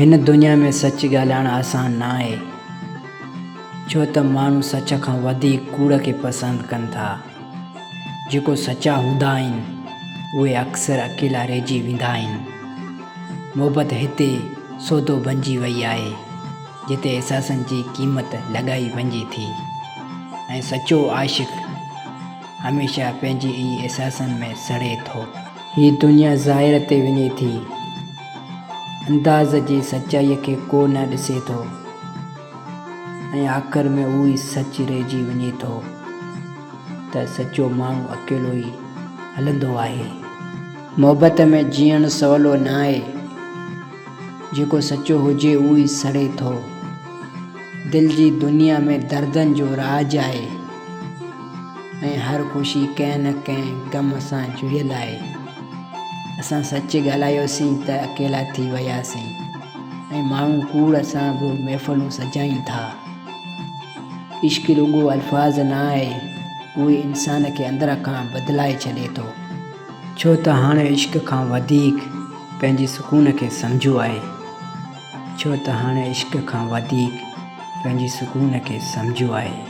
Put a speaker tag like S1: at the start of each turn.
S1: هن دنيا ۾ سچ ڳالهائڻ آسان ناهي، ڇو ته ماڻهو سچ کان وڌيڪ ڪوڙ کي پسند ڪن ٿا. جيڪو سچا هوندا آهن، اهي اڪثر اڪيلا رهجي ويندا آهن. محبت هتي سودو بنجي وئي آهي، جتي احساسن جي قيمت لڳائي وڃي ٿي ۽ سچو عاشق هميشه پنهنجي ئي احساسن ۾ سڙي ٿو. هي دنيا ظاهر تي وڃي ٿي. انداز جي سچائيء کي ڪو نه ڏسي ٿو ۽ آخر ۾ اهو ئي سچ رهجي وڃي ٿو ته سچو ماڻهو اڪيلو ئي هلندو آهي. محبت ۾ جيئڻ سولو ناهي. جيڪو سچو هجي اهو ئي سڙي ٿو. دل جي دنيا ۾ دردن جو راڄ آهي ۽ هر خوشي ڪنهن نه ڪنهن غم سان جڙيل آهي. اسان سچ ڳالهايوسين ته اڪيلا ٿي وياسين ۽ ماڻهو ڪوڙ سان به محفلون سجائين ٿا. عشق رڳو الفاظ نه آهي، اهو انسان کي اندر کان بدلائي ڇڏي ٿو. ڇو ته هاڻي عشق کان وڌيڪ پنهنجي سڪون کي سمجهيو آهي. ڇو ته هاڻي عشق کان وڌيڪ پنهنجي سڪون کي سمجهيو آهي.